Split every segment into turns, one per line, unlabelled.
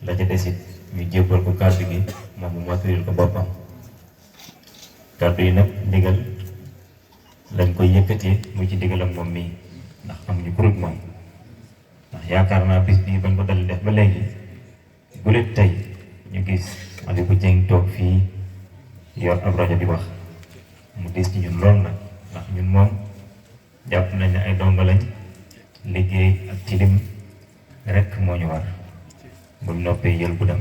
la ca desit ñu jébbal ko kàddu gi moom mu mottali ko boppam. kàddu yi nag ndigal lañ koy yëkkatee muy ci ndigalam moom mii ndax amuñu kuréel moom ndax yaakaar naa bis bii bañ ko dal def ba léegi bu leen tey ñu gis Aliou Dieng toog fii yor ab rajo di wax mu dis ci ñun lool nag ndax ñun moom jàpp nañ ne ay dongo lañ liggéey ak tilim rek moo ñu war bu noppee yël bu dem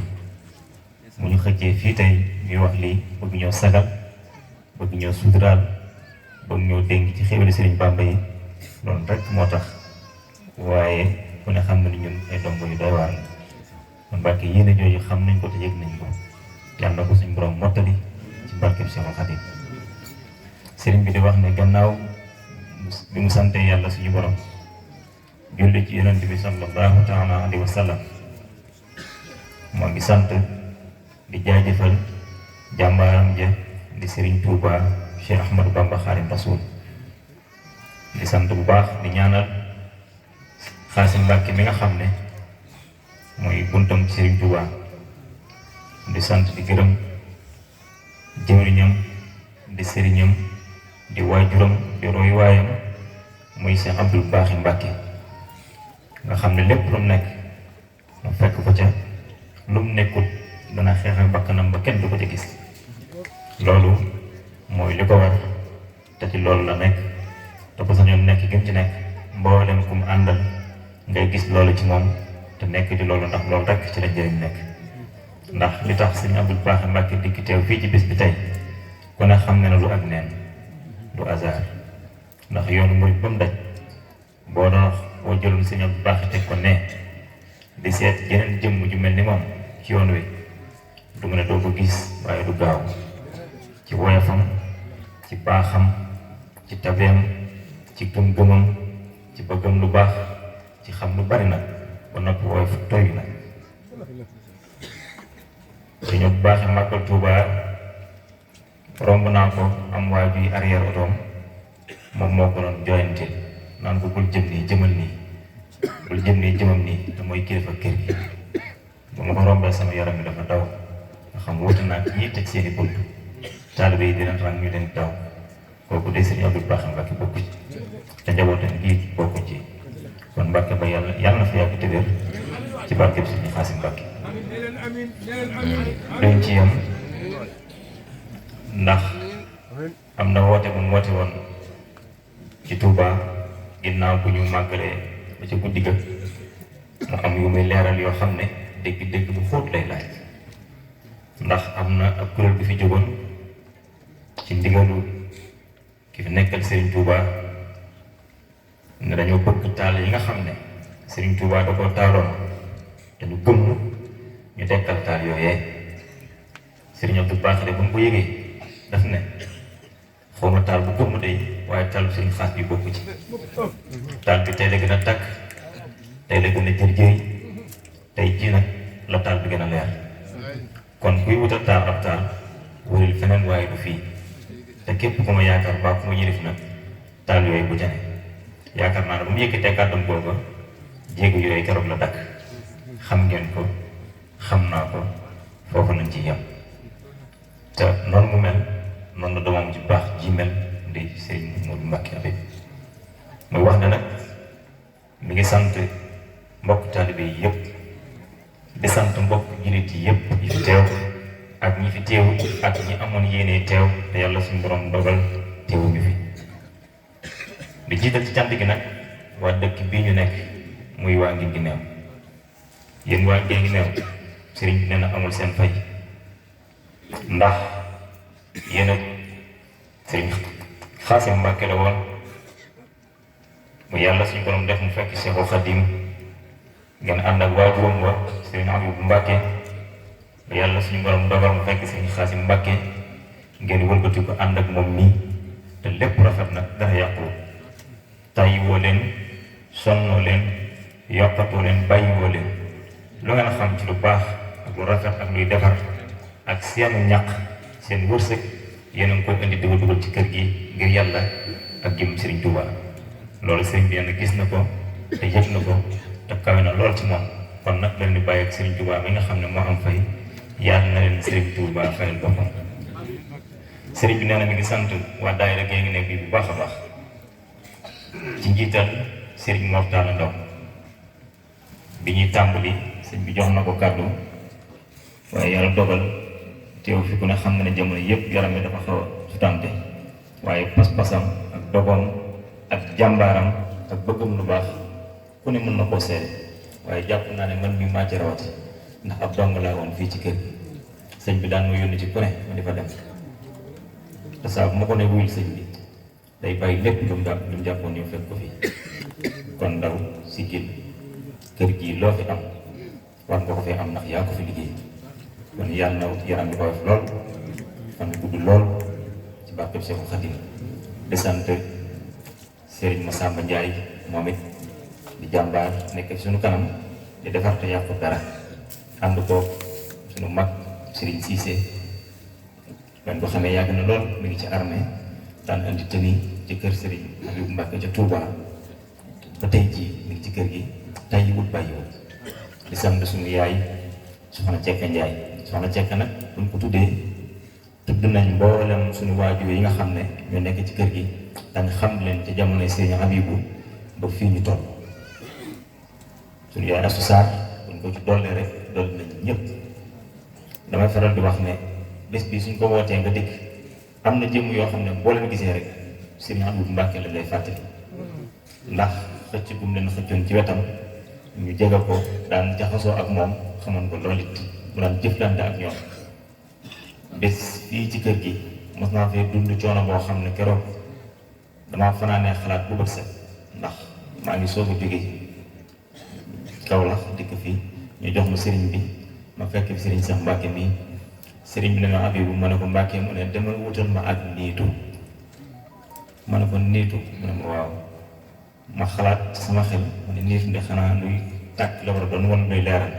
mu ñu xëccee fii tey ñuy wax lii bëgg ñoo sagal bëgg ñoo suturaal bëgg ñoo dénk ci xéwali Sëriñ Bàmba yi loolu rek moo tax waaye ku ne xam na ni ñun ay dongo yu doy waar la kon Mbàkke yéene jooju xam nañ ko te yëg nañ ko yàlla na ko suñ borom mottali ci barkeb Seexul Xadiim. sëriñ bi di wax ne gannaaw bi mu sante yàlla suñu borom julli ci yonent bi sallallahu taala alayhi wa sallam moo ngi sant di jaajëfal jàmbaaram ja di Sëriñ Tuuba Cheikh Ahmadou Bamba Xaadim Rasuul di sant bu baax di ñaanal Xaasim Mbàkke mi nga xam ne mooy buntam Sëriñ Tuuba di sant di gërëm jëwriñam di sëriñam di waajuram di roy waayam muy Cheikh Abdou Baaxi Mbàkke nga xam ne lépp lu mu nekk mu fekk ko ca lu mu nekkut dana xeex ak bakkanam ba kenn du ko ca gis loolu mooy li ko war te ci loolu la nekk te ko sañoon nekk gëm ci nekk mboolem ku mu àndal ngay gis loolu ci moom te nekk ci loolu ndax loolu rek ci la njëriñ nekk ndax li tax sëñ Abdou Baaxi Mbàkke dikki teew fii ci bis bi tey ku ne xam ne du ak neen du hasard ndax yoonu murid ba mu daj boo doon boo jëlul sëñ Abdou Baaxi teg ko ne di seet yeneen jëmm ju mel ni moom ci yoon wi du nga ne doo ko gis waaye du gaaw ci woyofam ci baaxam ci tabeem ci gëm-gëmam ci bëggam lu baax ci xam lu bari nag ba noppi woyof toy nag sëñ Abdou Baaxi màggal Tuubaa romb naa ko am waa juy arrière otoom moom moo ko doon joyante naan ko bul jëm nii jëmal nii bul jëm nii jëmam nii te mooy kilifa kër gi ba ma ko rombee sama yaram mi dafa daw nga xam wuute naa ñii tëj seeni bunt taalibe yi dina rang ñu leen daw kooku de Sëriñ Abdou Baaxi Mbàkke bokku ci te njabootam gii bokku ci kon Mbàkke ba yàlla na fa yàgg te wér ci barkeb Sëriñ Xaasim Mbàkke duñ ci yam ndax am na woote bu mu woote woon ci Touba ginnaaw bu ñu màggalee ba ca guddi ga mu am yu muy leeral yoo xam ne dégg-dégg bu xóot lay laaj ndax am na ab kuréel bi fi jógoon ci ndigalu ki fi nekkal Serigne Touba ne dañoo bëgg taal yi nga xam ne Serigne Touba da koo taaloon te ñu gëmm ñu dekkal taal yooyee Serigne Abdou Baaxi de ba mu ko yëgee daf ne xawma taal bu gëmm day waaye taal bu Sëriñ Xaas bi bokku ci taal bi tey la gën a tàkk tey la gën a jër-jëri tey jii nag la taal bi gën a leer kon kuy wutal taal ab taal wëril feneen waaye du fii te képp ku ma yaakaar baa ku ma yërif nag taal yooyu bu jane yaakaar naa ne ba mu yëkkatee kàddam booba jéego yooyu keroog la dakk xam ngeen ko xam naa ko foofu lañ ci yem te noonu mu mel noonu la doomam ji baax ji mel di Sëriñ Moodu Mbàkke Abib muy wax ne nag mi ngi sant mbokk taalibe yi yëpp di sant mbokk jullit yi yëpp yi fi teew ak ñi fi teew ak ñi amoon yéene teew te yàlla suñu borom dogal teewuñu fi di jiital ci cant gi nag waa dëkk bii ñu nekk muy waa Guinguinéo yéen waa Guinguinéo sëriñ bi nee na amul seen fay ndax yéen ak Sëriñ Xaasim Mbàkke la woon mu yàlla suñu borom def mu fekk Seexul Xadiim ngeen ànd ak waajuram wa Sëriñ Abibu Mbàkke ba yàlla suñu borom dogal mu fekk Sëriñ Xaasim Mbàkke ngeen wëlbati ko ànd ak moom nii te lépp rafet na dara yàqu tàyyiwoo leen sonnoo leen yokkatoo leen bàyyiwoo leen lu ngeen xam ci lu baax ak lu rafet ak luy defar ak seenu ñaq seen wërsëg yéen a ngi koy indi dugal ci kër gi ngir yàlla ak jëm Sëriñ Tuuba loolu sëriñ bi yéen gis na ko te yëg na ko te kawe na lool ci moom kon nag leen di bàyyi ak Serigne Touba mi nga xam ne moo am fay yàlla na leen Serigne Touba fayal boppam. Serigne bi nee na mi ngi sant waa daayira gee ngi nekk bi bu baax a baax ci njiital Serigne Mortala Ndaw bi ñuy tàmbali sëñ bi jox na ko kàddu waaye yàlla dogal teew fi ku ne xam na ne jamono yëpp yaram mi dafa xaw a sutante waaye pas-pasam ak dogoom ak jàmbaaram ak bëggam lu baax ku ne mën na koo seede waaye jàpp naa ne man mi maa ci rawati ndax ab dong laa woon fii ci kër sëñ bi daan ma yónni ci ku ne ma di fa dem te saa bu ma ko ne wuyul sëñ bi day bàyyi lépp lu mu jàppoon ñu fekk ko fii kon ndaw si gil kër gii loo fi am war nga ko fee am ndax yaa ko fi liggéey kon yàlla na yaram bi ko def lool fan gudd lool ci barkeb Seexu Xadim di sant Serigne Massamba Ndiaye moom it di jàmbaar nekk fi suñu kanam di defar te yàqu dara ànd ko suñu mag Serigne Cissé man boo xamee yàgg na lool mi ngi ci armée daan andi tëni ci kër Serigne Habibou Mbacke ca Touba ba tey jii mi ngi ci kër gi tàyyiwul bàyyiwul di sant suñu yaay soxna Cekka Ndiaye soxna Cekka nag buñ ko tuddee tudd nañ mboolem suñu waajur yi nga xam ne ñoo nekk ci kër gi dañ xam leen ci jamonoy Serigne Habibou ba fii ñu toll suñu yaay Astou Sarr buñ ko ci dollee rek dolli nañ ñëpp damay faral di wax ne bés bi suñ ko wootee nga dégg am na jëmm yoo xam ne boo leen gisee rek Serigne Habibou Mbacke la lay fàttali ndax xëcc bu mu leen xëccoon ci wetam ñu jege ko daan jaxasoo ak moom xamoon ko loolu it mu daan jëflante ak ñoom bés fii ci kër gi mos naa fee dund coono boo xam ne keroog damaa fanaanee xalaat bu bët set ndax maa ngi soog a jóge Kaolack dikk fii ñu jox ma sëriñ bi ma fekk fi sëriñ Cheikh Mbacke mii sëriñ bi ne ma Habibou ma ne ko Mbacke mu ne demal wutal ma ak niitu ma ne ko niitu mu ne ma waaw ma xalaat sama xel mu ne niitu de xanaa luy tàkk la war a doon wan luy leeral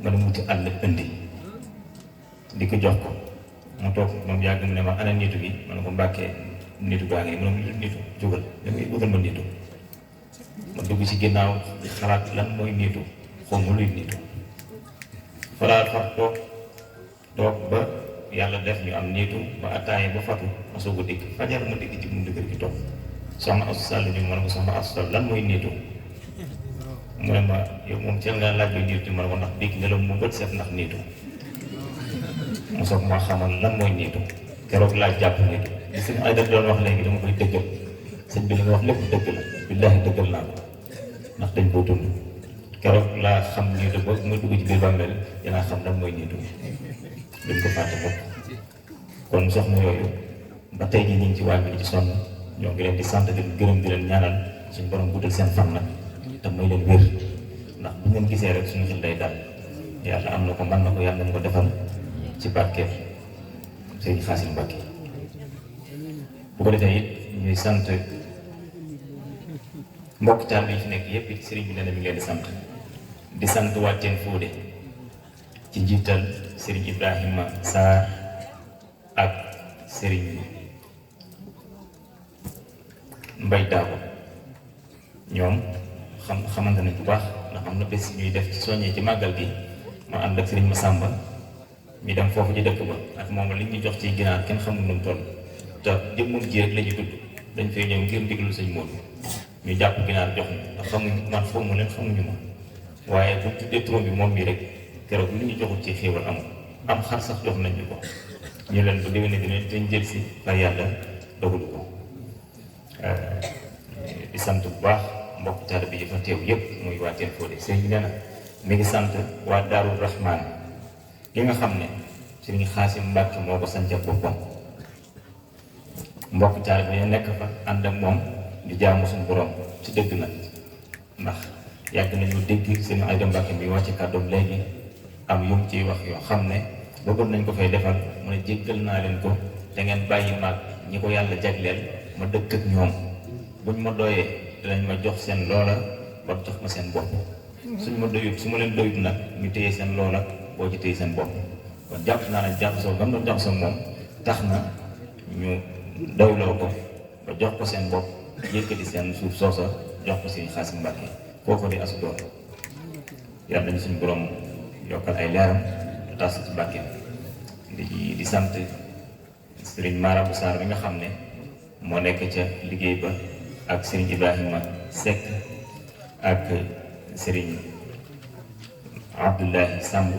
nga ne wuti àll indi di ko jox ko ma toog moom yàgg mu ne ma ana niitu bi ma ne ko Mbacke niitu baa ngi mu ne ma niitu jógal damay wutal ma niitu ma dugg ci ginnaaw di xalaat lan mooy niitu xaw ma luy niitu falaat far toog ba yàlla def ñu am niitu ba attaaye ba fatu ma soog a dikk fajar ma dikk ci buntu kër gi toog soxna Astou Sall ñu ma ne ko soxna Astou Sall lan mooy niitu mu ne ma yow moom teel ngaa laaj bay niitu ma ne ko ndax dikk ne la mu bët set ndax niitu mu soog maa xamal lan mooy niitu keroog laaj jàpp niitu li sëñ ay daf doon wax léegi dama koy dëggal sëñ bi li nga wax lépp dëgg la billaahi dëggal naa ko ndax dañ koo dund keroog laa xam niitu ba ma dugg ci biir bàmmeel dinaa xam lan mooy niitu duñ ko fàtte bopp kon soxna yooyu ba tey jii ñu ngi ci waaj bi ci sonn ñoo ngi leen di sant di leen gërëm di leen ñaanal suñ borom guddal seen fan nag te mooy leen wér ndax bu ngeen gisee rek suñu xel day dal yàlla am na ko mën na ko yàlla na ko defal ci barkeeb Serigne Xaasim Mbacke bu ko defee it ñuy sant mbokk taal bi fi nekk yépp it Serigne bi nee na mi ngi leen di sant waa Teen Fodé ci njiital Serigne Ibrahima Sarr ak Serigne Mbay Daabo ñoom xamante nañ bu baax ndax am na bés ñuy def ci soññee ci màggal gi ma ànd ak Serigne Massamba ñu dem foofu ci dëkk ba ak moom li ñu jox ci ginaar kenn xamul nu mu toll te jëmmum ji rek la ñuy tudd dañ fay ñëw ngir ndiglu sëñ Moodu ñu jàpp ginaar jox ñu ndax xamuñ man foofu mu leen xamuñu ma waaye bu tuddee turam bi moom bi rek keroog li ñu joxul ci xéewal amul am xar sax jox nañ ñu ko ñu leen bu déwénee dinañ jël si far yàlla dogalu ko di sant bu baax mbokk taalibe yi fa teew yëpp muy waa Teen Fodé sëñ bi nee na mi ngi sant waa Daaru Rahman gi nga xam ne Serigne Xaasim Mbacke moo ko sancal boppam mbokk taalibe yi nekk fa ànd ak moom di jaamu suñu borom ci dëgg nag ndax yàgg nañu dégg Serigne Aïda Mbacke bi wàcc kàddoom léegi am yum ciy wax yoo xam ne bëggoon nañ ko fay defal mu ne jéggal naa leen ko te ngeen bàyyi maag ñi ko yàlla jagleel ma dëkk ak ñoom buñ ma doyee dinañ ma jox seen loola ba jox ma seen bopp suñ ma doyut su ma leen doyut nag ñu téye seen loola boo ci téye seen bopp kon jàpp naa ne jàpp soo gam doon jàpp soo moom tax na ñu doyloo ko ba jox ko seen bopp yëkkati seen suuf soosa jox ko Serigne Xaasim Mbacke kooku di Astou Door yàlla nañu suñu borom yokkal ay leeram te tas ci barkeem di sant sëriñ Mara bu Sarr bi nga xam ne moo nekk ca liggéey ba ak sëriñ Ibrahima Seck ak sëriñ Abdoulahi Samb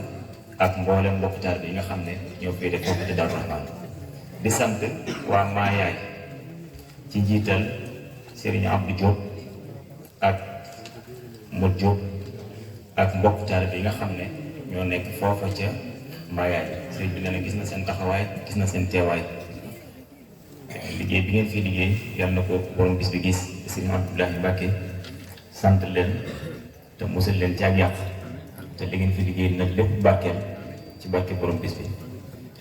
ak mboolem mbokk taal bi nga xam ne ñoo koy def foofu ci Daaru Rahmaan di sant waa Maayaay ci njiital sëriñ Abdou Diop ak Modou Diop ak mbokk taal bi nga xam ne ñoo nekk foofa ca Maayaay sëriñ bi nee na gis na seen taxawaay gis na seen teewaay liggéey bi ngeen fi liggéey yàlla na ko borom bis bi gis sëriñ Abdoulahi Mbacke sant leen te musal leen ci ak yàq te li ngeen fi liggéey nag lépp barkeel ci barke borom bis bi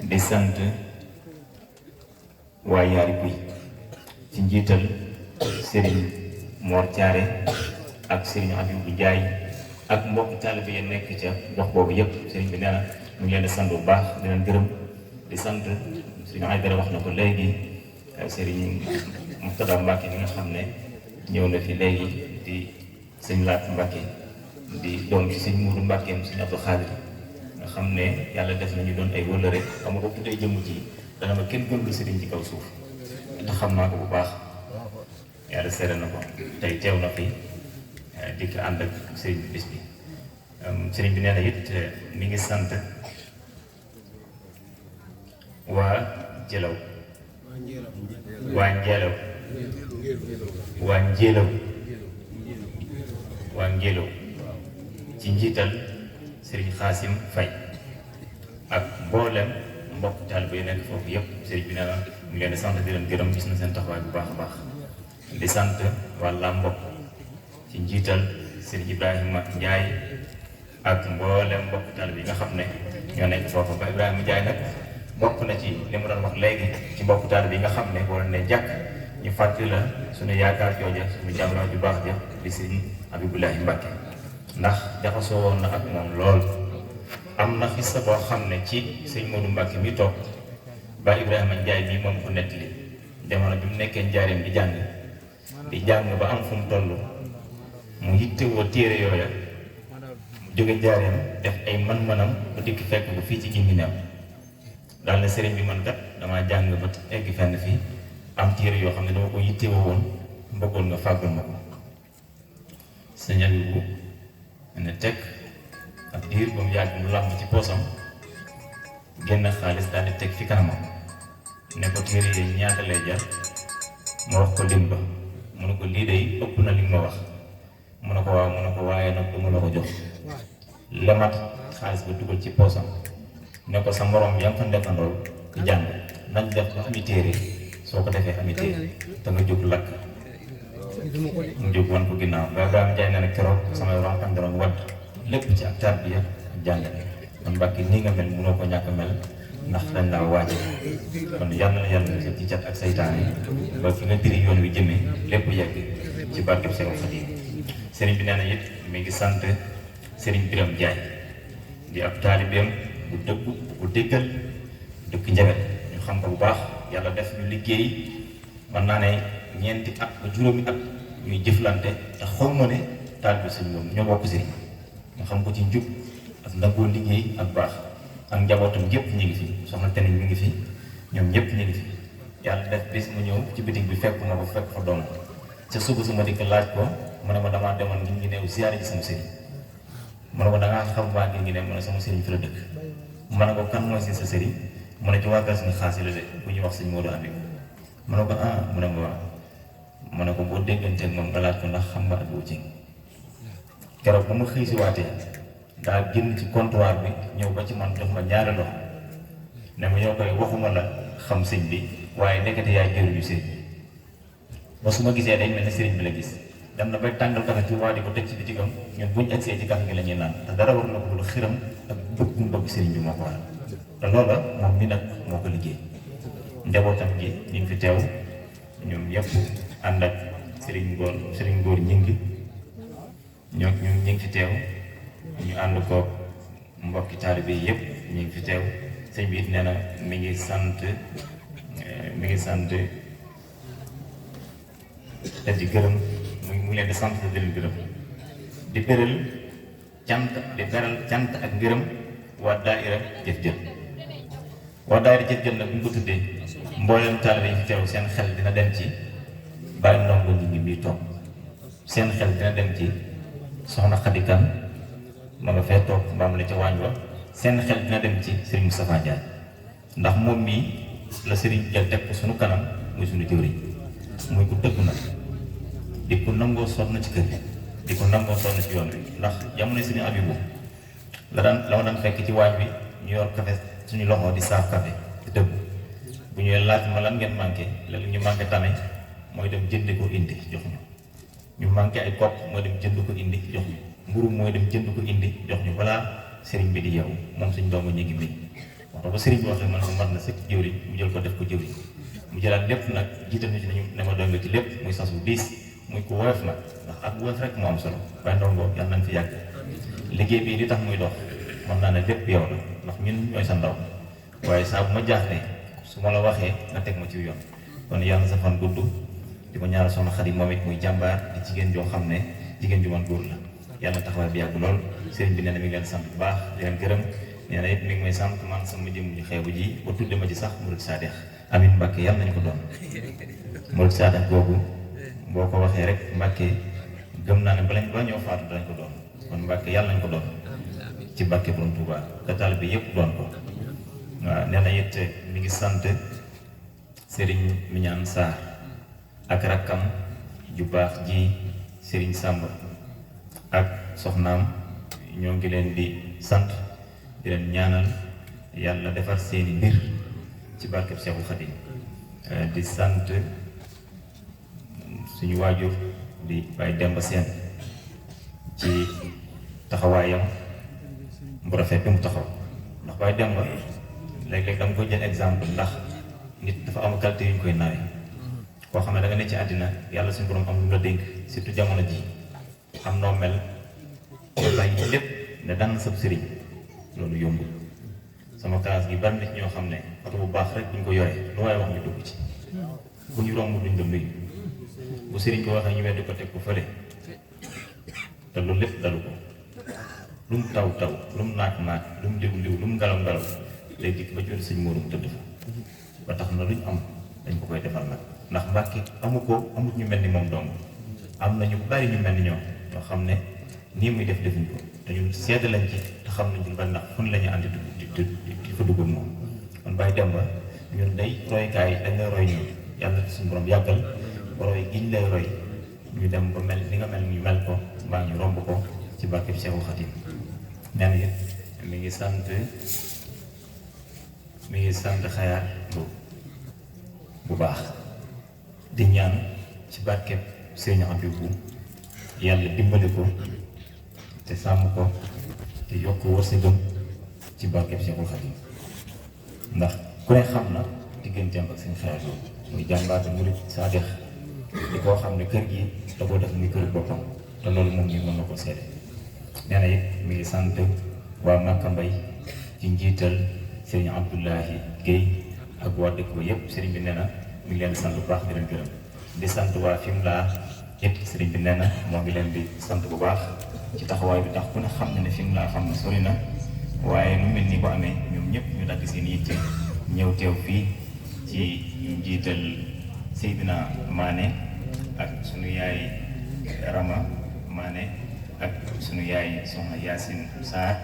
di sant waa Yaari Buy ci njiital Serigne Mor Thiaré ak Serigne Abibou Ndiaye ak mbokk taalibe yi nekk ca gox boobu yëpp Serigne bi nee na mu ngi leen di sant bu baax di leen gërëm di sant Serigne Aïdara wax na ko léegi Serigne Mourtada Mbacke mi nga xam ne ñëw na fi léegi di sëñ Laat Mbacke di doom ci sëñ Mourou Mbacke mu sëñ Abdou Khadir nga xam ne yàlla def nañu doon ay wëllëre xam nga ko tuddee jëmm ji dana ma kenn gënul sëriñ ci kaw suuf te xam naa ko bu baax yàlla seere na ko tey teew na fi di ko ànd ak sëriñ bi bis bi sëriñ bi nee na it mi ngi sant waa Jelaw waa Njelaw waa Njelaw waa Njelaw ci njiital Serigne Xaasim Fay ak mboolem mbokk taalibe yi nekk foofu yëpp Serigne bi nee na mu leen di sant di leen gërëm gis na seen taxawaay bu baax a baax di sant wàlla mbokk ci njiital Serigne Ibrahima Ndiaye ak mboolem mbokk taalibe yi nga xam ne ñoo nekk foofu ba Ibrahima Ndiaye nag bokk na ci li mu doon wax léegi ci mbokk taalibe yi nga xam ne boo leen ne jàkk ñu fàttali la suñu yaakaar jooja suñu jàmbaar ju baax ja di Serigne Abibulahi Mbacke ndax jaxasoo woon na ak moom lool am na xissa boo xam ne ci sëñ Modou Mbacke mi toog ba Ibrahima Ndiaye bii moom ko nettali jamono bi mu nekkee njaareem di jàng ba am fu mu toll mu yittewoo téere yooya mu jóge njaareem def ay man-manam ba dikk fekk ko fii ci Guinguinéo daal ne sëriñ bi man kat damaa jàng ba egg fenn fii am téere yoo xam ne dama ko yittewoo woon bëggoon nga fàggal ma ko sëñ Abibu ne teg ak diir ba mu yàgg mu làmb ci poosam génn xaalis daal di teg fi kanamam ne ko téere yi ñaata lay jar ma wax ko lim ba mu ne ko lii day ëpp na li ma wax mu ne ko waaw mu ne ko waaye nag duma la ko jox lemat xaalis ba dugal ci poosam ne ko sa morom yaa ngi fa nekkandool di jàng nañ def ba ami téere soo ko defee ami téere te nga jóg lakk mu jóg wan ko ginnaaw ba Ibrahima Ndiaye ne na keroog samay ronkañ doon wadd lépp ci ak tarbiya ak jàngale kon Mbàkke nii nga mel mënoo ko ñàkk mel ndax dañ laa waajal kon yàlla na yàlla na ci cat ak saytaan yi ba fi nga diri yoon wi jëmee lépp yegg ci barkeb Seex Xaadim sëriñ bi nee na it mi ngi sant sëriñ Biram Ndiaye di ab taalibeem bu dëggu bu déggal dëkk Njabet ñu xam ko bu baax yàlla def ñu liggéey mën naa ne ñeenti at ba juróomi at ñuy jëflante te xaw ma ne taalibe sëriñ moom ñoo bokk sëriñ nga xam ko ci njub ak nangoo liggéey ak baax ak njabootam yëpp ñu ngi fi soxna Teni mi ngi fi ñoom ñëpp ñu ngi fi yàlla def bis mu ñëw ci bitig bi fekk ma ko fekk fa doom ca suba su ma dikk laaj ko mu ne ma damaa demoon ngir ngi neew ziyaare ji sama sëriñ mu ne ko dangaa xam waa ngir ngi neew mu ne sama sëriñ fi la dëkk mu ne ko kan mooy si sa sëriñ mu ne ci waa gas ni xaas yi la de bu ñuy wax sëñ Modou Habib mu ne ko ah mu ne ma waaw mu ne ko boo dégganteeg moom nga laaj ko ndax xam nga ak wu ci keroog ba ma xëy si waatee daa génn ci comptoir bi ñëw ba ci man jox ma ñaari loxo ne ma ñoo koy waxuma la xam sëñ bi waaye nekkati yaay jëruñu sëriñ ba su ma gisee day mel ne sëriñ bi la gis dem na bay tàngal kafe ci waa di ko teg ci bitigam ñun buñ agsee ci kafe gi la ñuy naan te dara war na ko lu xiram ak bëgg mu bëgg sëriñ bi moo ko waral te loola moom mi nag moo ko liggéey njabootam gi ñu ngi fi teew ñoom ñëpp ànd ak sëriñ Ngóor ñingi ñoom ñu ngi fi teew ñu ànd ko mbokki taalibe yi yëpp ñu ngi fi teew sëñ bi it nee na mi ngi sant te di gërëm mu ngi leen di sant di leen gërëm di bëral di beral cant ak ngërëm waa daayira jëf jël waa daayira jëf jël nag bu ñu ko tuddee mboolem taalibe yi fi teew seen xel dina dem ci bàyyi ndongo ñi ngi bii toog seen xel dina dem ci soxna Xadi Kan ma nga fee toog mbaam la ca waañ wa seen xel dina dem ci Serigne Moustapha Ndiaye ndax moom mii la Serigne jël teg ko suñu kanam muy suñu jëwriñ muy ku dëgg nag di ko nangoo sonn ci kër gi di ko nangoo sonn ci yoon wi ndax jamono Serigne Abibou la ma daan fekk ci waañ wi ñu yor café suñu loxo di saaf café di dëgg bu ñuy laaj ma lan ngeen manqué léegi ñu manqué tame mooy dem jënd ko indi jox ñu manqué ay kopp mooy dem jënd ko indi jox ñu mburu mooy dem jënd ko indi jox ñu balaa sëriñ bi di yow moom suñ doomu ñu ngi mii waxta ba sëriñ bi waxee man ko mat na sëkk jëwriñ mu jël ko def ko jëwriñ mu jëlaat lépp nag jiital ñu ci nañu ne ma doy nga ci lépp muy sas bu diis muy ko woyof nag ndax ak woyof rek moo am solo waaye ndongo yàlla nañ fi yàgg liggéey bii li tax muy dox mën naa ne lépp yow la ndax ñun ñooy sa ndaw waaye saa bu ma jaaxlee su ma la waxee nga teg ma ci yoon kon yàlla sa fan gudd di ko ñaanal soxna Xadi moom it muy jàmbaar di jigéen joo xam ne jigéen ju man góor la yàlla taxawaay bi yàgg lool sëriñ bi nee na mi ngi leen sant bu baax di leen gërëm nee na it mi ngi may sant man sama jëm ji xeebu ji ba tudde ma ci sax murid Saadix amin Mbàkke yàlla nañu ko doon murid Saadix googu boo ko waxee rek Mbàkke gëm naa ne bala ñoo faatu danañ ko doon kon Mbàkke yàlla nañ ko doon ci barke Borom Tuuba ka taalibe bi yëpp doon ko waaw nee na it mi ngi sant sëriñ Miñaan Saar ak rakkam ju baax ji sëriñ Sàmba ak soxnaam ñoo ngi leen di sant di leen ñaanal yàlla defar seeni mbir ci barkeb Seexul Xadim di sant suñu waajur di Baye Demba Seen ci taxawaayam bu rafet bi mu taxaw ndax Baye Demba léeg-léeg dama koy jël exemple ndax nit dafa am qualité yu ñu koy nawe koo xam ne da nga ne ci àddina yàlla suñu borom am lu la dénk surtout jamono ji am noo mel bàyyi lépp ne daan sab sëriñ loolu yombul sama classe gi bari na ci ñoo xam ne oto bu baax rek buñ ko yoree lu waaye wax ñu dugg ci bu ñu romb duñ la nuyu bu sëriñ ko waxee ñu weddi ko teg ko fële te loolu lépp dalu ko lu mu taw taw lu mu naat naat lu mu liw liw lu mu ngelaw ngelaw lay dikk ba ci wetu sëñ Moodu mu tëdd fa ba tax na luñ am dañ ko koy defal nag ndax Mbàkke amut ñu mel ni moom dong am na ñu bari ñu mel ni ñoom ñoo xam ne nii muy def defuñ ko te ñun sedd lañ ci te xam nañ ñu bari ndax fun la ñu àndi di fa dugg moom kon Baye Demba ñun day roykaay dañ lay roy ñun yàlla suñu borom yàggal roy giñ lay roy ñu dem ba mel ni nga mel ñu mel ko mbaa ñu romb ko ci barkeb Seexul Xadim nee na it mi ngi sant xayaar bu baax di ñaan ci barkeb Sëriñ Abibu yàlla dimbali ko te sàmm ko te yokk wërsëgam ci barkeb Seexul Xadim ndax ku ne xam na digganteem ak seen xayaar loolu muy jàmbaar murid Saadix di koo xam ne kër gi da koo def muy kër boppam te loolu moom ñu mën na ko seede nee na it mi ngi sant waa Makka Mbay ci njiital Sëriñ Abdoulahi Guèye ak waa dëkk ba yëpp sëriñ bi nee na mi ngi leen di sant bu baax di leen gërëm di sant waa Fimela yëpp sëriñ bi nee na moo ngi leen di sant bu baax ci taxawaay bi tax ku ne xam na ne Fimela xam na sori na waaye nu mel ni bu amee ñoom ñëpp ñu dagg seen yitte ñëw teew fii ci njiital Seydina Mané ak sunu yaay Rama Mané ak sunu yaay Soxna Yaasin Sarr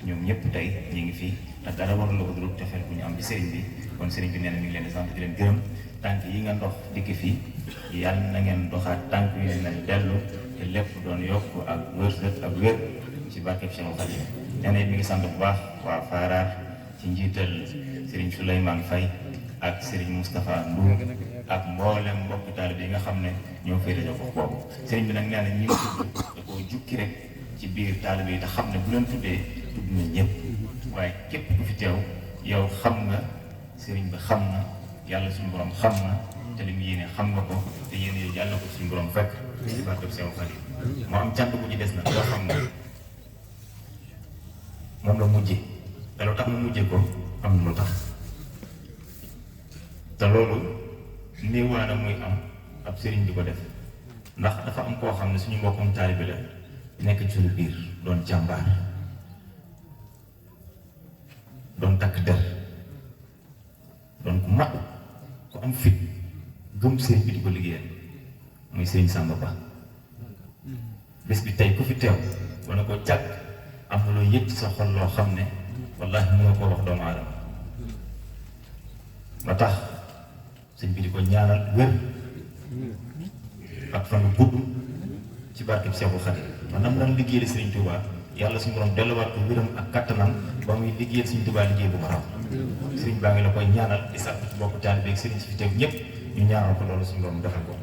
ñoom ñëpp tey ñu ngi fii te dara waroon na ko dul tefeel bu ñu am ci sëriñ bi kon sëriñ bi nee na mi ngi leen di sant di leen gërëm tànk yi nga ndox dikk fii yàlla na ngeen doxaat tànk yu ne dellu te lépp doon yokk ak wërsëg ak wér ci barkeb Seexul Xadiim nee na mi ngi sant bu baax waa Faaraar ci njiital sëriñ Souleymane Faye ak sëriñ Moustapha Ndour ak mboolem mbokk taalibe yi nga xam ne ñoo féete ko boobu sëriñ bi nag nee na ñi tudd da koo jukki rek ci biir taalibe yi te xam ne bu leen tuddee tudd na ñëpp waaye képp ku fi teew yow xam nga sëriñ bi xam na yàlla suñu borom xam na te li mu yéene xam nga ko te yéene yooyu yàlla ko suñu borom fekk ci barkeb Seexul Xadiim moo am cant bu ci des nag loo xam ne moom la mujje te lu tax mu mujje ko am na lu tax te loolu néewaana muy am ab sëriñ di ko def ndax dafa am koo xam ne suñu mbokkum taalibe la nekk ci suñu biir doon jàmbaar doon takk der doon ku mat ku am fit gëm sëriñ bi di ko liggéeyal muy sëriñ Samba Ba bés bi tey ku fi teew wana ko jàkk am na loo yëg ci sa xol loo xam ne wallaahi mënoo koo wax doomu aadama ba tax sëñ bi di ko ñaanal wér ak fan gudd ci barkeb Seexul Xadiim maanaam lan liggéeyal Sëriñ Tuubaa yàlla suñu borom delluwaat ko wéram ak kattanam ba muy liggéeyal Sëriñ Tuubaa liggéey bu ko raw sëriñ baa ngi la koy ñaanal di sàkku ci bokk taalibe ak sëriñ si fi teew ñëpp ñu ñaanal ko loolu suñu borom defal ko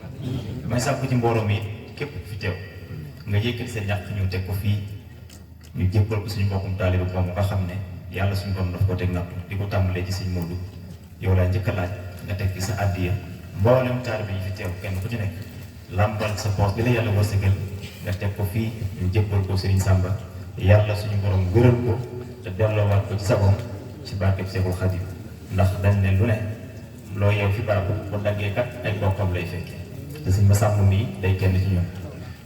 may sàkku ci mbooloo mi képp fi teew nga yëkkati sa ñàkk ñu teg ko fii ñu jébbal ko suñu mbokkum taalibe boobu nga xam ne yàlla suñu borom daf ko teg natt di ko tàmbalee ci Sëriñ Moodu yow laa njëkk a laaj nga teg ci sa àddiya mboolem taalibe yi fi teew kenn ku ci nekk làmbal sa poos bi la yàlla wërsëgal nga teg ko fii ñu jébbal ko Sëriñ Samba yàlla suñu borom wéral ko te delloowaat ko ci sagoom ci barkeb Seexul Xadiim ndax dañ ne lu ne loo yeew fi barab bu daggee kat ay bokkam lay fekkee te Sëriñ Masamba mii day kenn ci ñun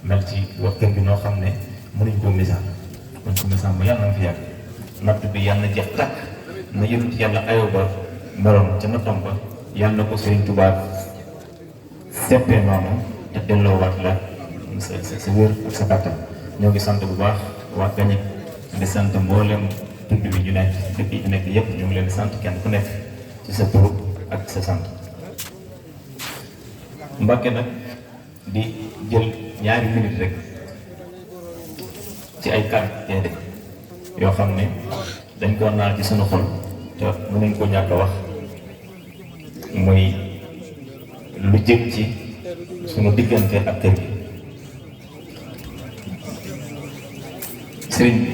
mel ci wax kër gi noo xam ne mënuñ koo misaal kon Sëriñ Masamba yàlla na fi yàgg natt bi yàlla na jeex tàkk na yonent yàlla Ayuba meloon ca nattam ba yàlla na ko Sëriñ Tuubaa seppee noonu te delloowaat la sa wér ak sa kàttan ñoo ngi sant bu baax waa Gañik di sant mboolem tudd bi ñu nekk dëkk yi nekk yépp ñu ngi leen di sant kenn ku nekk ci sa tur ak sa sant Mbàkke nag di jël ñaari minute rek ci ay kàddu teede yoo xam ne dañ koo naan ci sunu xol te mënuñ ko ñàkk a wax muy lu jëm ci sunu diggante ak kër gi sëriñ bi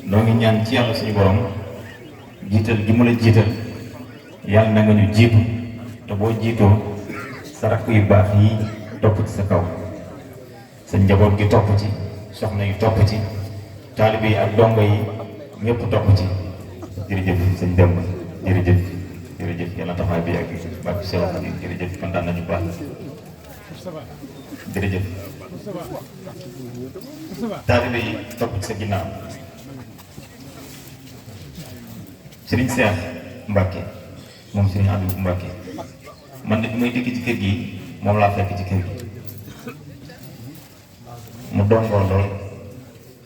noo ngi ñaan ci yàlla suñu borom jiital gi mu la jiital yàlla na nga ñu jiitu te boo jiitoo sa rakk yu baax yi topp ci sa kaw sa njaboot gi topp ci soxna yu topp ci taalibe yi ak dongo yi ñëpp topp ci jërëjëf sëñ Demba jërëjëf jërëjëf yàlla taxawaay bi ak barke Seex Xaadim jërëjëf kontaan nañu baax jërëjëf taalibe yi topp ci sa ginnaaw Sëriñ Seex Mbàkke moom Sëriñ Abibu Mbàkke man de bi may dikk ci kër gi moom laa fekk ci kër gi mu dongoo lool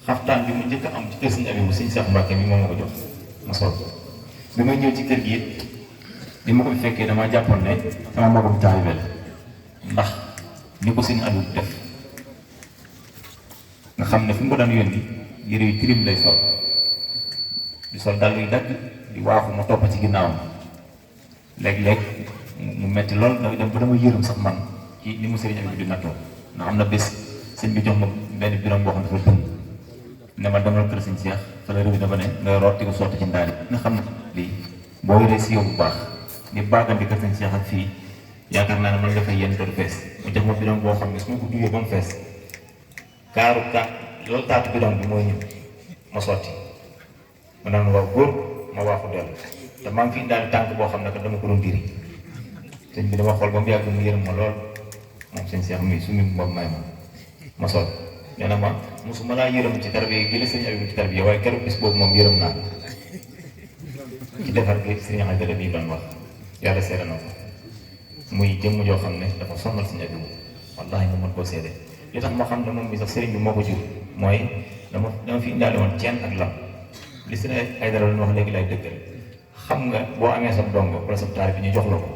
xaftaan bi mu njëkk a am ci kër Sëriñ Abibu Sëriñ Seex Mbàkke mi moom ma ko jox ma sol bi may ñëw ci kër gi it bi ma ko fi fekkee damaa jàppoon ne sama magum taalibe la ndax ni ko Sëriñ Abibu def nga xam ne fi mu ko daan yónni yére yu tilim lay sol di sol dàll yu dagg di waaxu ma topp ci ginnaawam léeg-léeg mu metti lool da dem ba dama yërëm sax man ci ni mu Sëriñ Abibu di nattoo ndax am na bés sëñ bi jox ma benn biram boo xam ne dafa tënk ne ma demal kër Sëriñ Seex fa la réew dafa ne ngay root di ko sotti ci ndaali nga xam ne lii boo yoree si yow bu baax ni baagandi kër Sëriñ Seex ak fii yaakaar naa ne man nga fay yenn doon fees mu jox ma biram boo xam ne su ma ko duyee ba mu fees kaaru loolu taatu bidon bi mooy ñëw ma sotti ma naan waaw góor ma waaxu dellu te maa ngi fi indaale tànk boo xam ne que dama ko doon diri sëñ bi dama xool ba mu yàgg mu yërëm ma lool moom sëñ Seex mi su mi moom may ma sol nee na ma mosuma laa yërëm ci tarbiya gi la sëñ Abibu ci tarbiya waaye keroog bis boobu moom yërëm naa ci defar gi sëñ Abibu bi doon wax yàlla seede na ko muy jëmm joo xam ne dafa sonal sëñ Abibu wallaahi nga mën koo seede li tax ma xam ne moom mi sax sëriñ bi moo ko jur mooy dama fi indaale woon ceen ak lam li si ay dara lu wax léegi lay dëggal xam nga boo amee sa dongo wala sa taar bi ñu jox la ko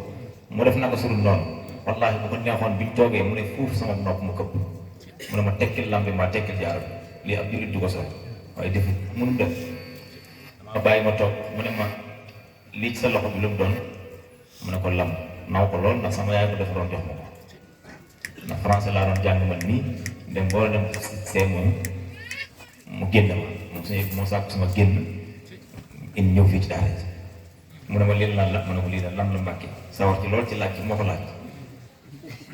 mu def naka surul noonu wallaahi bu ko neexoon biñ toogee mu ne fuuf sama nopp mu këpp mu ne ma tekkil lam bi ma tekkil jaar bi lii ab jullit du ko sol waaye defu mënum def dama bàyyi ma toog mu ne ma lii ci sa loxo bi lu mu doon mu ne ko lam naw ko lool ndax sama yaay ko defaroon jox ma ko ndax français laa doon jàng man nii dem boo dem see moom mu génn ma moom suñu moo sàkku sama génn indi ñëw fii ci daara ji mu ne ma lii lan la ma ne ko lii la lan la Mbàkke sawar ci lool ci laaj ci moo ko laaj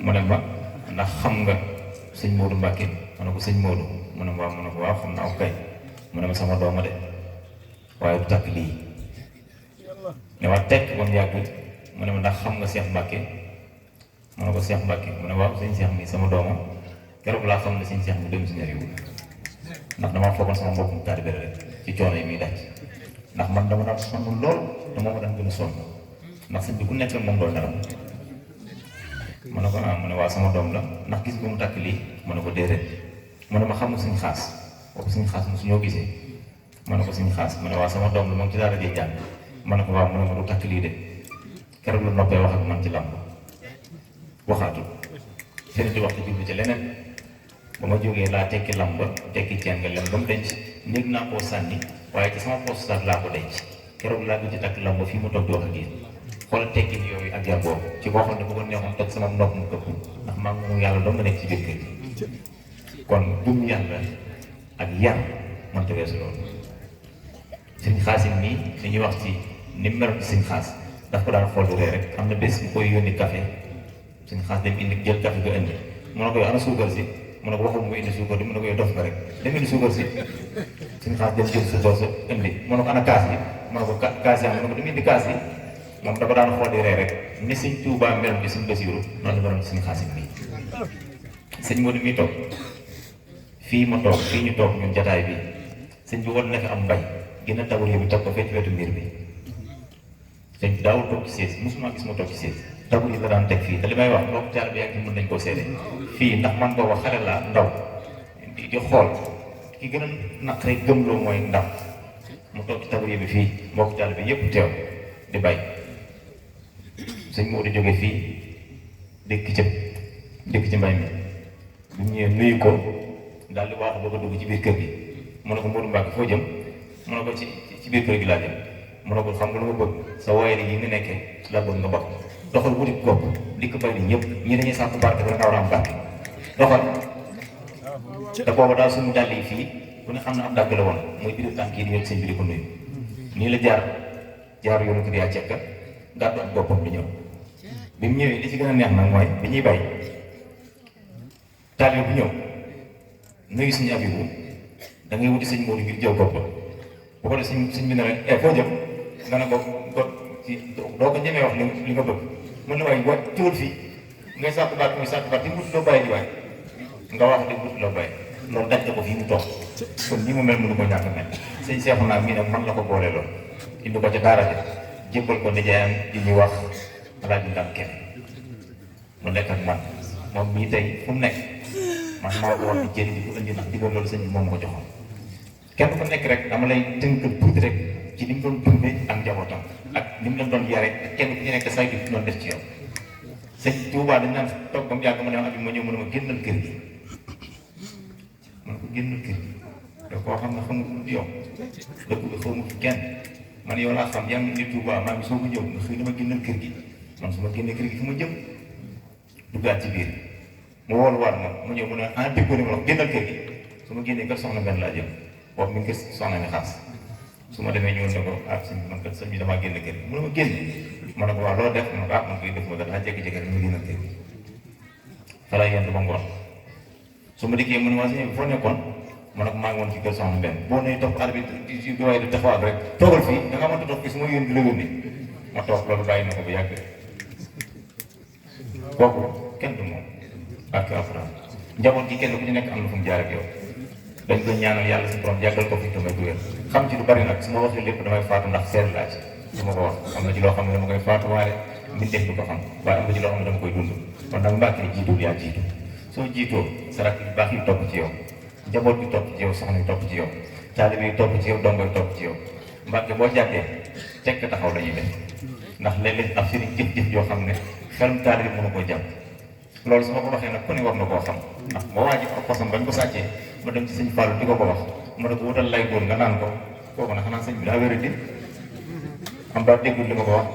mu ne ma ndax xam nga sëñ Moodu Mbàkke ma ne ko sëñ Moodu mu ne ma waaw mu ne ko waaw xam naa ko kay mu ne ma sama dooma de waaye du takk lii ne ma tekk ba mu yàgg mu ne ma ndax xam nga Seex Mbàkke ma ne ko Seex Mbàkke mu ne waaw sëñ Seex mi sama dooma keroog laa xam ne sëñ Seex mu dem si ñaar ndax damaa foogoon sama mbokkum taalibe rek ci coono yi muy daj ndax man dama daan sonn lool te moo ma daan gën a sonn ndax sëñ bi ku nekk moom doon dara ma ne ko mu ne waa sama doom la ndax gis nga mu takk lii ma ne ko déedéet mu ne ma xam nga suñu xaas boobu suñu xaas mu suñoo gisee ma ne ko suñu xaas mu ne waa sama doom la moom ci daara di jàng ma ne ko waaw mu ne ma du takk lii de keroog la noppee wax ak man ci làmb waxaatul fenn di wax te jublu ci leneen ba ma jógee laa tekki lamb ba tekki ceen nga lem ba mu denc néeg naa koo sànni waaye ci sama poste sax laa ko denc keroog laa ci takk lamb fii mu toog di wax ak yéen xoolal tekki yooyu ak yar boobu ci boo xam ne bu ko neexoon teg sama nopp mu këpp ndax maa ngi yàlla doo nga nekk ci biir kër gi kon gëm yàlla ak yar mënta weesu loolu sëñ Xaasim nii li ñuy wax ci ni mu meloon ci sëñ Xaas daf ko daan xool rek am na bés bu koy yónni café sëñ Xaas dem indi jël café ga indi mu ne ko yow ana suukar si mu ne ko waxul mu indi suukar di mu ne ko yow dof nga rek dem indi suukar si sëñ Xaas dem jël suukar sa indi mu ne ko ana kaas yi mu ne ko kaas yi am mu ne ko dem indi kaas yi moom dafa daan xool rek ni sëñ Tuubaa meloon ci sëñ Basiiru noonu la meloon ci sëñ Xaasim nii sëñ Moodu mi toog fii ma toog fii ñu toog ñun jataay bi sëñ bi war na fi am mbay gën a tawul bi toog ko fecc wetu mbir bi sëñ bi daawul toog ci sées mosuma gis ma toog ci sées tawul yi la daan teg fii te li may wax mbokk taal bi ak mën nañ koo seede fii ndax man booba xale laa ndaw di xool ki gën a naqaree gëmloo mooy ndaw mu toog ci tawul bi fii mbokk taal bi yëpp teew di bay sëñ moo di jóge fii dëkk ci mbay mi bu ñëwee nuyu ko daal di waaxu bëgg a dugg ci biir kër gi mu ne ko Modou Mbacke foo jëm mu ne ko ci biir kër gi laa jëm mu ne ko xam nga lu ma bëgg sa waaye yi nga nekkee laa bëgg nga bokk doxal wuti gopp li ko bay ni ñëpp ñi dañuy sàkku barke ba nga war a am barke doxal te booba daal suñu dàll yi fii ku ne xam ne am dàgg la woon mooy biir tànk yi di ñëw sëñ bi di ko nuyu nii la jaar yoonu kër yaa cekka gàddu ak boppam di ñëw bi mu ñëwee li ci gën a neex nag mooy bi ñuy bay taalibe bu ñëw nuyu suñu abibu da ngay wuti sëñ Moodu ngir jëw bopp bu ko def sëñ bi ne la foo jëm nga ne ko doo ko ñemee wax li nga bëgg mën na waaye wa ciwul fii ngay sàkku baat muy sàkku baat di wut loo bàyyi di waay nga wax di wut loo bàyyi loolu daj ko fii mu toog kon ni mu mel mënu ko ñàkk mel sëñ Seexu naa mii nag man la ko boole lool indi ko ca daara ji jébbal ko nijaayam di ñuy wax Alaaji Ndam kenn mu nekk ak man moom mii tey fu mu nekk man maa ko wax di jëli di ko indi ndax digal loolu sëñ bi moom ko joxoon kenn ku nekk rek dama lay tënk tuuti rek ci ni mu doon dundee ak njabootam ak ni mu leen doon yare ak kenn ku ci nekk say di doon def ci yow sëñ Tuubaa dañ naan toog ba mu yàgg ma ne abi ma ñëw mu ne ma génnal kër gi man ko génnal kër gi da koo xam ne xamul yow dëkk bi xawma fi kenn man yow laa xam yaa ngi ni Tuubaa maa ngi soo ko ñëw nga xëy dama génnal kër gi man su ma génnee kër gi fu ma jëm duggaat ci biir mu woolu waat moom mu ñëw mu ne ah déggoo ni ma wax génnal kër gi su ma génnee kër soxna benn laa jëm boobu mi ngi kër soxna mi xaas su ma demee ñëwoon ne ko ah sëñ bi man kat sëñ bi damaa génn kër gi mu ne ma génn ma ne ko waaw loo def ma ne ko ah man koy def ma kat daa jékki-jékki rek mu génnal kër gi fa laa yendu ba ngoon su ma dikkee mu ne ma sëñ bi foo nekkoon ma ne ko maa ngi woon ci kër soxna benn boo nee topp àll bi di waaye di taxawaat rek toogal fii da nga mënta toog fii su ma yóon di la yónni ma toog loolu bàyyi na ko bu yàgg kooku kenn du moom ak alxuraan njaboot gi kenn ku ci nekk am na fu mu jaar ak yow dañ koy ñaanal yàlla si borom yàggal ko fi damay duwér xam ci lu bari nag su ma waxee lépp damay faatu ndax seet laa ci su ma ko wax am na ci loo xam ne dama koy faatu waaye mbindeef du ko xam waaye am na ci loo xam ne dama koy dund kon nag Mbàkke jiitul yaa jiitu soo jiitoo sarak yu baax yi topp ci yow njaboot bi topp ci yow soxna yi topp ci yow taalibe yi topp ci yow dongo yi topp ci yow Mbàkke boo jàppee tekk taxaw la ñuy def ndax léeg-léeg ab sëriñ jëf-jëf yoo xam ne xelum taalibe mënu koo jàpp loolu su ma ko waxee nag ku ne war na koo xam ndax moo waa ji ak posam bañ ko sàccee ma dem ci sëñ Fallou di ko wax ma ne ko wutal lay góor nga naan ko kooku nag xanaa sëñ bi daa wér di am daa déggul li ma ko wax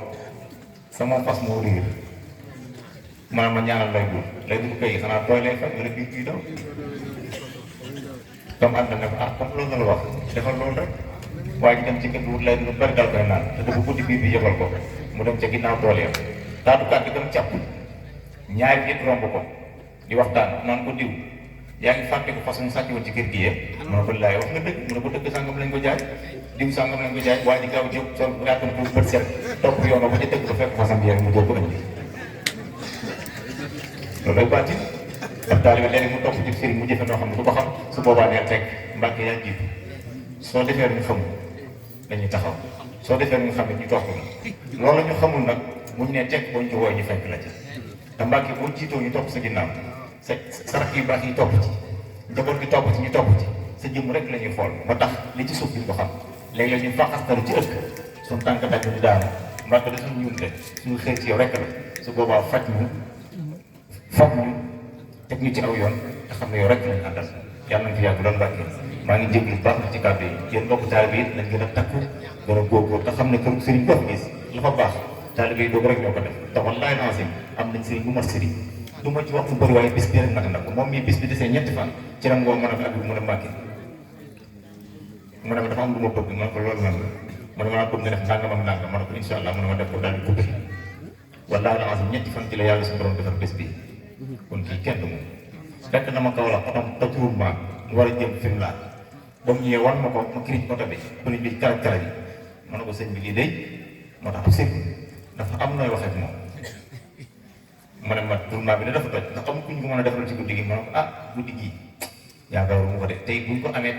sama fas moo riir maanaam ma ñaanal lay góor kay xanaa tooy lay faj wala kii daw comme ànd na ne ko ah comme loolu la wax defal loolu rek waaye ji dem ci kër gi wut lay lu bari dal koy naan te dafa guddi biir bi yëgal ko mu dem ca ginnaaw tool ya taatu kàddu gën a càpp ñaari nit romb ko di waxtaan naan ko diw yaa ngi fàtte ko façon sàcc woon ci kër gi yëpp mu ne ko laay wax nga dëgg mu ne ko dëgg sàngam lañ ko jaay diw sàngam lañ ko jaay waaye di gaaw jóg sol gàttam pour bët set topp yoon ba ca dëgg ba fekk façon bi yëpp mu jël ko indi loolu lay bàtti ab taalibe léegi mu topp ci sëriñ mu jëfe noo xam ne du ko xam su boobaa neel teg Mbàkke yaa jiitu soo defee ñu xamul dañuy taxaw soo defee ñu xam ne ñu topp la loolu ñu xamul nag buñ ne teg boo ñu ci woo ñu fekk la ci te Mbàkke boo jiitoo ñu topp sa ginnaaw sa sarak yu baax yi topp ci njaboot gi topp ci ñu topp ci sa jëmm rek la ñuy xool moo tax li ci suuf duñ ko xam léegi la ñuy fàqastalu ci ëkk suñu tànk dagg ñu daanu Mbàkke da suñu ñun de suñu xëy ci yow rek la su boobaa faj ñu foog ñu teg ñu ci aw yoon te xam ne yow rek lañ àndal yàlla nañ fi yàgg doon Mbàkke maa ngi jéglu baax na ci kàddu yi yéen mbokk taalibe yi nañ gën a takku gën a góorgóor te xam ne kër sëriñ boo gis la fa baax taalibe yi doog rek ñoo ko def te wallaay lancim am nañ sëriñ bu mat sëriñ du ma ci wax lu bëri waaye bis bi rek nag nag moom mii bis bi desee ñetti fan ci ram woo mën a ko ak bi mu ne Mbàkke mu ne ma dafa am lu ma bëgg man ko loolu nan la mu ne ma bëgg nga def nangam ak nangam ma ne ko insha allah mu ne ma def ko daal di coupé wallaay lancim ñetti fan ci la yàlla suñu borom defar bés bi kon kii kenn du moom fekk na ma kaw la otom tatuwuma mu war a jëm fi mu laa ba mu ñëwee wan ma ko ma kirij oto bi pëniñ bi karaj yi ma ne ko sëñ bi lii day moo tax sëñ dafa am nooy wax ak moom ma ne ma tournoi bi ne dafa toj ndax am kuñ ko mën a defal ci guddi gi ma ne ko ah guddi gi yaakaaru mu ko de tey buñ ko amee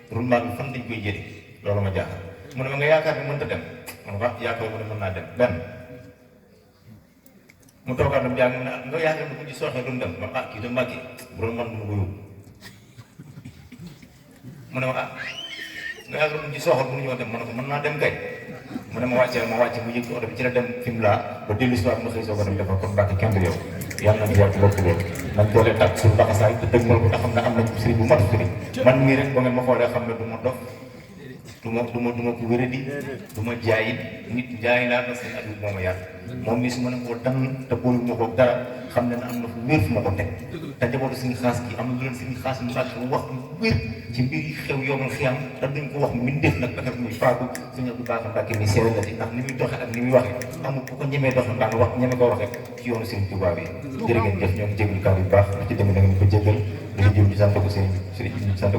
tournoi bi fan lañ koy jëlee loolu ma jaaxal mu ne ma nga yaakaar ni mënta dem ma ne ko ah yaakaar mu ne mën naa dem benn mu toogaat na jàng ne nga yaakaar ne bu ci sooxee duñ dem ma ah kii de Mbàkke bu doon man du ma ko yóbbu mu ne ma ah nga yaakaar ne ci sooxal mënuñoo dem ma ne ko mën naa dem kay mu ne ma wàccee ma wàcce mu yëg oto bi ci la dem fi mu laa ba dellu si waat ma xëy soo ko dem defar kon Mbàkke kenn du yow yàlla nañ yàgg bokk loolu nañ doole tàkk suñu laxasaay te dëgg mal ko te xam ne am nañ sëriñ bu mat sëriñ man mii rek ba ngeen ma xoolee xam ne du ma dof du ma ko wéradi du ma jaayit nit jaay laa parce que Habib moo ma yar moom mii su ma ne koo dann te boolu ma ko dara xam ne na am na fu wér fu ma ko teg te njabootu suñu xaas gi am na lu leen suñu xaas Mbàkke wax lu wér ci mbir yi xew yomal xiyam te duñ ko wax mbindeef nag ba muy faatu suñu bu baax Mbàkke mi seere la ci ndax ni muy doxee ak ni muy waxee amul ku ko ñemee doxe mbaa nga wax ñeme ko waxee ci yoonu Sëriñ Tuubaa bi jërë ngeen jëf ñoo ngi jégalu kàddu yu baax ci dëgg da ngeen ko jégal dañu jëm ci sant ko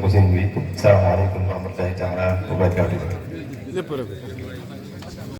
sëriñ bi salaamaaleykum wa rahmatullahi taala wa barakaatuh